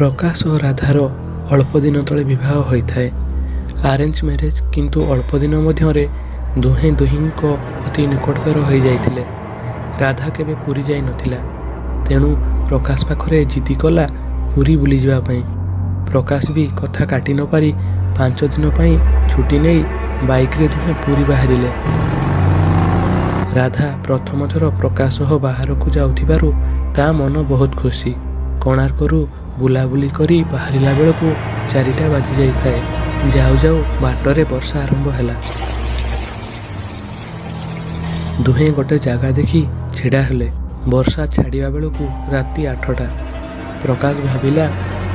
ପ୍ରକାଶ ଓ ରାଧାର ଅଳ୍ପ ଦିନ ତଳେ ବିବାହ ହୋଇଥାଏ। ଆରେଞ୍ଜ ମ୍ୟାରେଜ୍, କିନ୍ତୁ ଅଳ୍ପ ଦିନ ମଧ୍ୟରେ ଦୁହେଁ ଦୁହିଁଙ୍କ ଅତି ନିକଟତର ହୋଇଯାଇଥିଲେ। ରାଧା କେବେ ପୁରୀ ଯାଇନଥିଲା, ତେଣୁ ପ୍ରକାଶ ପାଖରେ ଜିଦି କଲା ପୁରୀ ବୁଲିଯିବା ପାଇଁ। ପ୍ରକାଶ ବି କଥା କାଟି ନପାରି 5 ଦିନ ପାଇଁ ଛୁଟି ନେଇ ବାଇକ୍ରେ ଦୁହେଁ ପୁରୀ ବାହାରିଲେ। ରାଧା ପ୍ରଥମ ଥର ପ୍ରକାଶ ସହ ବାହାରକୁ ଯାଉଥିବାରୁ ତା ମନ ବହୁତ ଖୁସି। କୋଣାର୍କରୁ ବୁଲାବୁଲି କରି ବାହାରିଲା ବେଳକୁ 4ଟା ବାଜି ଯାଇଥାଏ। ଯାଉ ଯାଉ ବାଟରେ ବର୍ଷା ଆରମ୍ଭ ହେଲା। ଦୁହେଁ ଗୋଟେ ଜାଗା ଦେଖି ଛିଡ଼ା ହେଲେ। ବର୍ଷା ଛାଡ଼ିବା ବେଳକୁ ରାତି 8ଟା। ପ୍ରକାଶ ଭାବିଲା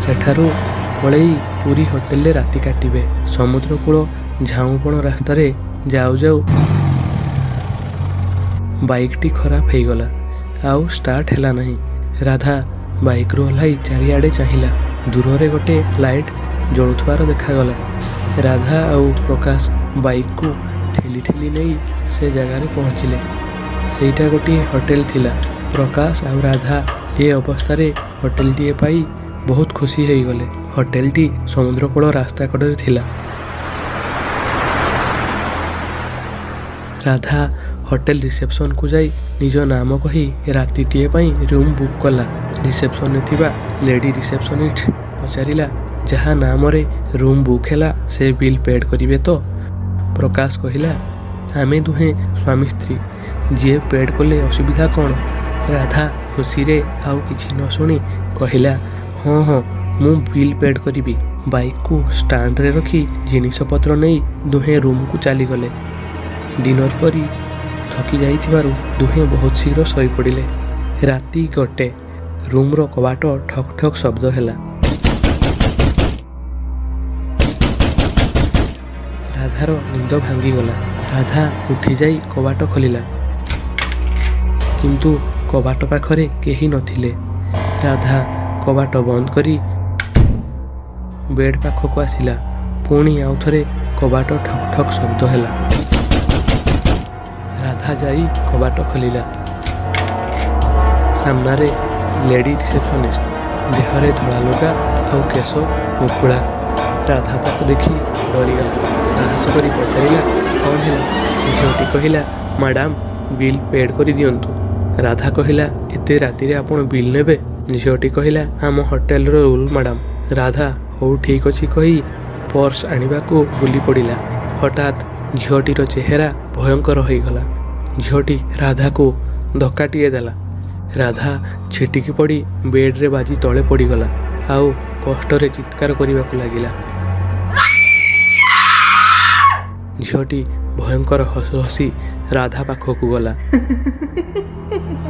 ସେଠାରୁ ପଳେଇ ପୁରୀ ହୋଟେଲରେ ରାତି କାଟିବେ। ସମୁଦ୍ରକୂଳ ଝାଉଁବଣ ରାସ୍ତାରେ ଯାଉ ଯାଉ ବାଇକ୍ଟି ଖରାପ ହେଇଗଲା, ଆଉ ଷ୍ଟାର୍ଟ ହେଲା ନାହିଁ। ରାଧା ବାଇକ୍ରୁ ଓହ୍ଲାଇ ଚାରିଆଡ଼େ ଚାହିଁଲା। ଦୂରରେ ଗୋଟେ ଲାଇଟ୍ ଜଳୁଥିବାର ଦେଖାଗଲା। ରାଧା ଆଉ ପ୍ରକାଶ ବାଇକ୍କୁ ଠେଲି ଠେଲି ନେଇ ସେ ଜାଗାରେ ପହଞ୍ଚିଲେ। ସେଇଟା ଗୋଟିଏ ହୋଟେଲ ଥିଲା। ପ୍ରକାଶ ଆଉ ରାଧା ଏ ଅବସ୍ଥାରେ ହୋଟେଲଟିଏ ପାଇ ବହୁତ ଖୁସି ହେଇଗଲେ। ହୋଟେଲଟି ସମୁଦ୍ରକୂଳ ରାସ୍ତା କଡ଼ରେ ଥିଲା। ରାଧା ହୋଟେଲ ରିସେପସନ୍କୁ ଯାଇ ନିଜ ନାମ କହି ରାତିଟିଏ ପାଇଁ ରୁମ୍ ବୁକ୍ କଲା। ରିସେପସନ୍ରେ ଥିବା ଲେଡି ରିସେପସନିଷ୍ଟ ପଚାରିଲା, ଯାହା ନାମରେ ରୁମ୍ ବୁକ୍ ହେଲା ସେ ବିଲ୍ ପେଡ୍ କରିବେ ତ? ପ୍ରକାଶ କହିଲା, ଆମେ ଦୁହେଁ ସ୍ୱାମୀ ସ୍ତ୍ରୀ, ଯିଏ ପେଡ୍ କଲେ ଅସୁବିଧା କ'ଣ? ରାଧା ଖୁସିରେ ଆଉ କିଛି ନ ଶୁଣି କହିଲା, ହଁ ହଁ, ମୁଁ ବିଲ୍ ପେଡ୍ କରିବି। ବାଇକ୍କୁ ଷ୍ଟାଣ୍ଡରେ ରଖି ଜିନିଷପତ୍ର ନେଇ ଦୁହେଁ ରୁମ୍କୁ ଚାଲିଗଲେ। ଡିନର କରି ଥକି ଯାଇଥିବାରୁ ଦୁହେଁ ବହୁତ ଶୀଘ୍ର ଶୋଇପଡ଼ିଲେ। ରାତି 1। ରୁମ୍ର କବାଟ ଠକ୍ ଠକ୍ ଶବ୍ଦ ହେଲା। ରାଧାର ନିଦ ଭାଙ୍ଗିଗଲା। ରାଧା ଉଠିଯାଇ କବାଟ ଖୋଲିଲା, କିନ୍ତୁ କବାଟ ପାଖରେ କେହି ନଥିଲେ। ରାଧା କବାଟ ବନ୍ଦ କରି ବେଡ୍ ପାଖକୁ ଆସିଲା। ପୁଣି ଆଉଥରେ କବାଟ ଠକ୍ ଠକ୍ ଶବ୍ଦ ହେଲା। ରାଧା ଯାଇ କବାଟ ଖୋଲିଲା। ସାମ୍ନାରେ ଲେଡି ରିସେପସନିଷ୍ଟ, ଦେହରେ ଧଳା ଲୁଗା ଆଉ କେଶ ମୁକୁଳା। ରାଧା ତାକୁ ଦେଖି ଡରିଗଲା। ସାହସ କରି ପଚାରିଲା, କ'ଣ ହେଲା? ଝିଅଟି କହିଲା, ମ୍ୟାଡ଼ାମ, ବିଲ୍ ପେଡ୍ କରିଦିଅନ୍ତୁ। ରାଧା କହିଲା, ଏତେ ରାତିରେ ଆପଣ ବିଲ୍ ନେବେ? ଝିଅଟି କହିଲା, ଆମ ହୋଟେଲର ରୁଲ୍ ମ୍ୟାଡ଼ାମ। ରାଧା ହଉ ଠିକ୍ ଅଛି କହି ପର୍ସ ଆଣିବାକୁ ବୁଲି ପଡ଼ିଲା। ହଠାତ୍ ଝିଅଟିର ଚେହେରା ଭୟଙ୍କର ହୋଇଗଲା। ଝିଅଟି ରାଧାକୁ ଧକ୍କାଟିଏ ଦେଲା। ରାଧା ଛିଟିକି ପଡ଼ି ବେଡ୍ରେ ବାଜି ତଳେ ପଡ଼ିଗଲା ଆଉ କଷ୍ଟରେ ଚିତ୍କାର କରିବାକୁ ଲାଗିଲା। ଝିଅଟି ଭୟଙ୍କର ହସ ହସି ରାଧା ପାଖକୁ ଗଲା।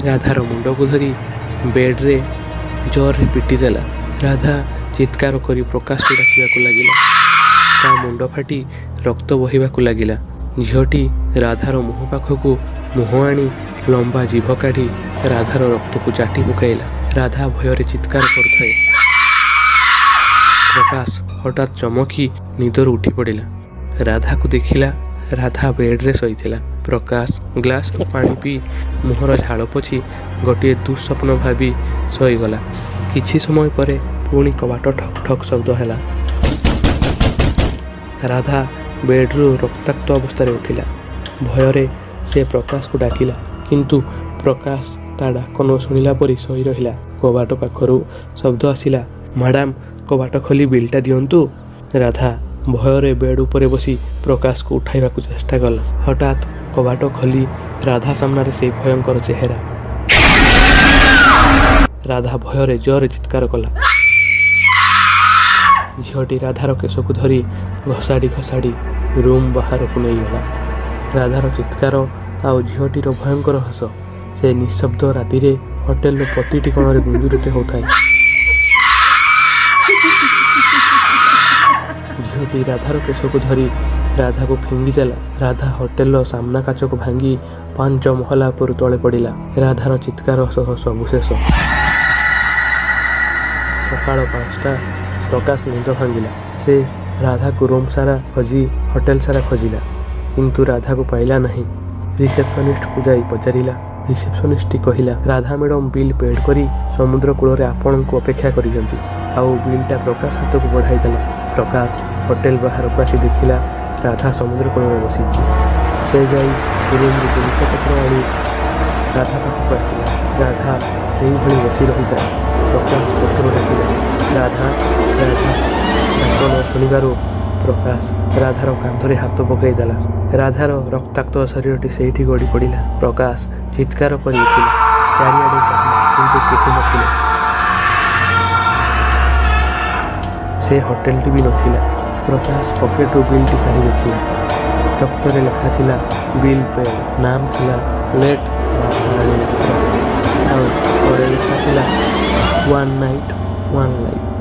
ରାଧାର ମୁଣ୍ଡକୁ ଧରି ବେଡ୍ରେ ଜୋରରେ ପିଟିଦେଲା। ରାଧା ଚିତ୍କାର କରି ପ୍ରକାଶକୁ ଡାକିବାକୁ ଲାଗିଲା। ତା ମୁଣ୍ଡ ଫାଟି ରକ୍ତ ବହିବାକୁ ଲାଗିଲା। ଝିଅଟି ରାଧାର ମୁହଁ ପାଖକୁ ମୁହଁ ଆଣି ଲମ୍ବା ଜିଭ କାଢ଼ି ରାଧାର ରକ୍ତକୁ ଚାଟି ପକାଇଲା। ରାଧା ଭୟରେ ଚିତ୍କାର କରୁଥାଏ। ପ୍ରକାଶ ହଠାତ୍ ଚମକି ନିଦରୁ ଉଠି ପଡ଼ିଲା। ରାଧାକୁ ଦେଖିଲା, ରାଧା ବେଡ୍ରେ ଶୋଇଥିଲା। ପ୍ରକାଶ ଗ୍ଲାସରୁ ପାଣି ପିଇ ମୁହଁର ଝାଳ ପୋଛି ଗୋଟିଏ ଦୁଃସ୍ୱପ୍ନ ଭାବି ଶୋଇଗଲା। କିଛି ସମୟ ପରେ ପୁଣି କବାଟ ଠକ୍ ଠକ୍ ଶବ୍ଦ ହେଲା। ରାଧା ବେଡ୍ରୁ ରକ୍ତାକ୍ତ ଅବସ୍ଥାରେ ଉଠିଲା। ଭୟରେ ସେ ପ୍ରକାଶକୁ ଡାକିଲା, କିନ୍ତୁ ପ୍ରକାଶ ତା ଡାକ ନ ଶୁଣିଲା ପରି ଶୋଇ ରହିଲା। କବାଟ ପାଖରୁ ଶବ୍ଦ ଆସିଲା, ମ୍ୟାଡ଼ାମ, କବାଟ ଖୋଲି ବିଲ୍ଟା ଦିଅନ୍ତୁ। ରାଧା ଭୟରେ ବେଡ୍ ଉପରେ ବସି ପ୍ରକାଶକୁ ଉଠାଇବାକୁ ଚେଷ୍ଟା କଲା। ହଠାତ୍ କବାଟ ଖୋଲି ରାଧା ସାମ୍ନାରେ ସେଇ ଭୟଙ୍କର ଚେହେରା। ରାଧା ଭୟରେ ଜୋରରେ ଚିତ୍କାର କଲା। ଝିଅଟି ରାଧାର କେଶକୁ ଧରି ଘୋଷାଡ଼ି ଘୋଷାଡ଼ି ରୁମ୍ ବାହାରକୁ ନେଇଗଲା। ରାଧାର ଚିତ୍କାର ଆଉ ଝିଅଟିର ଭୟଙ୍କର ହସ ସେ ନିଃଶବ୍ଦ ରାତିରେ ହୋଟେଲର ପ୍ରତିଟି କୋଣରେ ଗୁଞ୍ଜରିତ ହେଉଥାଏ। ଝିଅଟି ରାଧାର କେଶକୁ ଧରି ରାଧାକୁ ଫିଙ୍ଗିଦେଲା। ରାଧା ହୋଟେଲର ସାମ୍ନା କାଚକୁ ଭାଙ୍ଗି 5 ମହଲା ଉପରୁ ତଳେ ପଡ଼ିଲା। ରାଧାର ଚିତ୍କାର ସହ ସବୁ ଶେଷ। ସକାଳ 5ଟା। ପ୍ରକାଶ ନିଦ ଭାଙ୍ଗିଲା। ସେ ରାଧାକୁ ରୁମ୍ ସାରା ଖୋଜି ହୋଟେଲ ସାରା ଖୋଜିଲା, କିନ୍ତୁ ରାଧାକୁ ପାଇଲା ନାହିଁ। ରିସେପସନିଷ୍ଟକୁ ଯାଇ ପଚାରିଲା। ରିସେପସନିଷ୍ଟଟି କହିଲା, "ରାଧା ମ୍ୟାଡ଼ମ୍ ବିଲ୍ ପେଡ୍ କରି ସମୁଦ୍ର କୂଳରେ ଆପଣଙ୍କୁ ଅପେକ୍ଷା କରିଛନ୍ତି।" ଆଉ ବିଲ୍ଟା ପ୍ରକାଶ ହାତକୁ ବଢ଼ାଇଦେଲା। ପ୍ରକାଶ ହୋଟେଲ ବାହାରକୁ ଆସି ଦେଖିଲା, ରାଧା ସମୁଦ୍ର କୂଳରେ ବସିଛି। ସେ ଯାଇ ରୁମ୍ରୁ ଜିନିଷପତ୍ର ଆଣି ରାଧା ପାଖକୁ ଆସିଲା। ରାଧା ସେଇଭଳି ବସି ରହିଥାଏ। ପ୍ରକାଶ ପଛରୁ ଡାକିଲା, "ରାଧା, ରାଧା!" ଡାକ ନ ଶୁଣିବାରୁ ପ୍ରକାଶ ରାଧାର କାନ୍ଧରେ ହାତ ପକାଇଦେଲା। ରାଧାର ରକ୍ତାକ୍ତ ଶରୀରଟି ସେଇଠି ଗଡ଼ି ପଡ଼ିଲା। ପ୍ରକାଶ ଚିତ୍କାର କରି ଉଠିଲା। ଚାରିଆଡ଼େ ଚାହିଁଲା, କିନ୍ତୁ କେହି ନଥିଲେ। ସେ ହୋଟେଲଟି ବି ନଥିଲା। ପ୍ରକାଶ ପକେଟରୁ ବିଲ୍ଟି କାଢ଼ି ଦେଖିଲା। ରକ୍ତରେ ଲେଖାଥିଲା, "ବିଲ୍ ପେଡ୍"। ନାମ ଥିଲା ଲେଟ୍ ରାଧାରାଣୀ ମିଶ୍ର। ଆଉ ତଳେ ଲେଖାଥିଲା, "ୱାନ୍ ନାଇଟ୍, ୱାନ୍ ଲାଇଫ୍"।